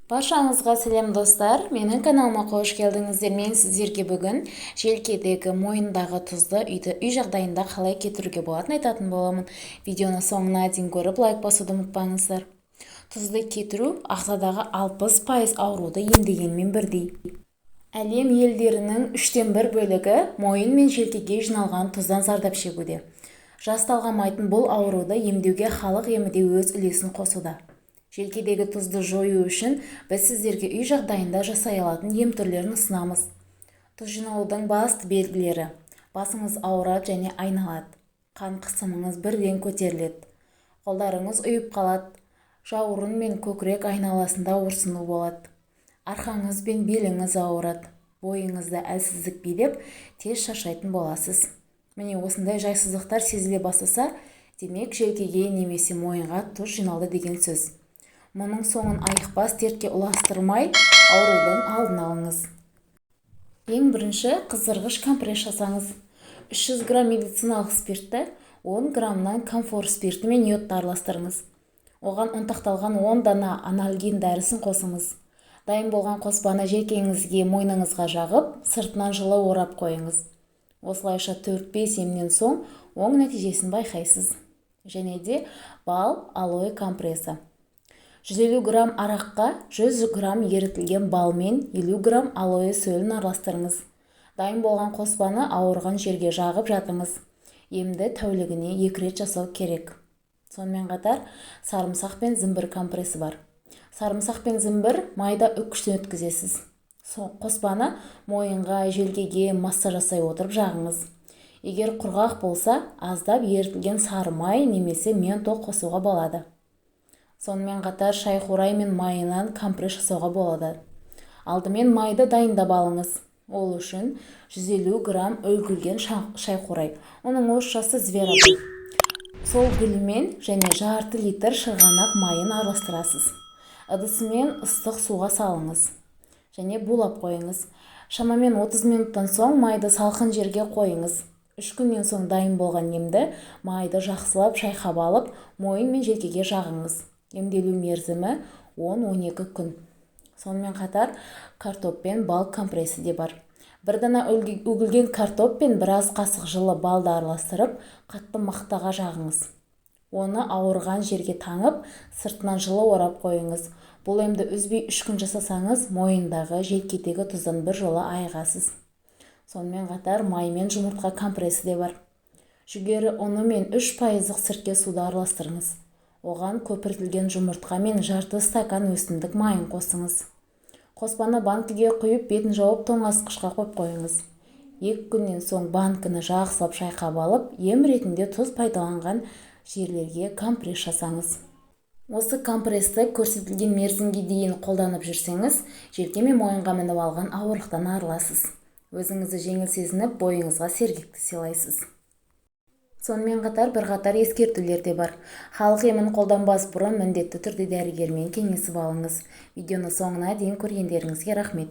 Баршаңызға сәлем, достар! Менің каналыма қош келдіңіздер. Мен сіздерге бүгін желкедегі, мойындағы тұзды үйді үй жағдайында қалай кетіруге болатынын айтатын боламын. Видеоны соңына дейін көріп, лайк басуды ұмытпаңыздар. Тұзды кетіру ағзадағы 60% ауруды емдегенмен бірдей. Әлем елдерінің 1/3 бөлігі мойын мен желкеге жиналған тұздан зардап шегуде. Жас талғамайтын бұл ауруды емдеуге халық емі де өз үлесін қосуда. Желкедегі тұзды жою үшін біз сіздерге үй жағдайында жасай алатын ем түрлерін ұсынамыз. Тұз жиналудың басты белгілері: басыңыз ауырады және айналады, қан қысымыңыз бірден көтеріледі, қолдарыңыз ұйып қалады, жауырын мен көкірек айналасында ауырсыну болады, арқаңыз бен беліңіз ауырады, бойыңызды әлсіздік билеп, тез шаршайтын боласыз. Міне, осындай жайсыздықтар сезіле бастаса, демек, желкеге немесе мойынға тұз жиналды деген сөз. Мұның соңын айықпас дертке ұластырмай, аурудың алдын алыңыз. Ең бірінші қыздырғыш компресс жасаңыз. 300 грамм медициналық спиртті 10 граммнан камфор спирті мен йодты араластырыңыз. Оған ұнтақталған 10 дана анальгин дәрісін қосыңыз. Дайын болған қоспаны желкеңізге, мойныңызға жағып, сыртынан жылы орап қойыңыз. Осылайша 4-5 емнен соң оң нәтижесін байқайсыз. Және де бал алоэ компресі. 150 грамм араққа 100 грамм ерітілген бал мен 50 грамм алоэ сөлін араластырыңыз. Дайын болған қоспаны ауырған жерге жағып жатыңыз. Емді тәулігіне 2 рет жасау керек. Сонымен қатар сарымсақ пен зімбір компресі бар. Сарымсақ пен зімбір майда үккіштен өткізесіз. Қоспаны мойынға, желкеге массаж жасай отырып жағыңыз. Егер құрғақ болса, аздап ерітілген сары май немесе ментол қосуға болады. Сонымен қатар шайқурай мен майынан компресс жасауға болады. Алдымен майды дайындап алыңыз. Ол үшін 150 грамм үгілген шайқурай, оның орысшасы зверобой, сол гүлімен және жарты литр шырғанақ майын араластырасыз. Ыдысымен ыстық суға салыңыз және булап қойыңыз. Шамамен 30 минуттан соң майды салқын жерге қойыңыз. 3 күннен соң дайын болған емді майды жақсылап шайқап алып, мойын мен желкеге жағыңыз. Емделу мерзімі 10-12 күн. Сонымен қатар картоп пен бал компресі де бар. Бір дана үгілген картоп пен біраз қасық жылы балды араластырып, қатты мақтаға жағыңыз. Оны ауырған жерге таңып, сыртынан жылы орап қойыңыз. Бұл емді үзбей 3 күн жасасаңыз, мойындағы, желкедегі тұздан бір жола айығасыз. Сонымен қатар май мен жұмыртқа компресі де бар. Жүгері ұны мен 3%-дық сірке суды араластырыңыз. Оған көпіртілген жұмыртқа мен жарты стакан өсімдік майын қосыңыз. Қоспаны банкіге құйып, бетін жауып, тоңазытқышқа қойып қойыңыз. 2 күннен соң банкіні жақсылап шайқап алып, ем ретінде тұз пайдаланған жерлерге компресс жасаңыз. Осы компрессті көрсетілген мерзімге дейін қолданып жүрсеңіз, желке мен мойынға мініп алған ауырлықтан арыласыз, өзіңізді жеңіл сезініп, бойыңызға сергектік сыйлайсыз. Сонымен қатар бірқатар ескертулер де бар. Халық емін қолданбас бұрын міндетті түрде дәрігермен кеңесіп алыңыз. Видеоны соңына дейін көргендеріңізге рахмет.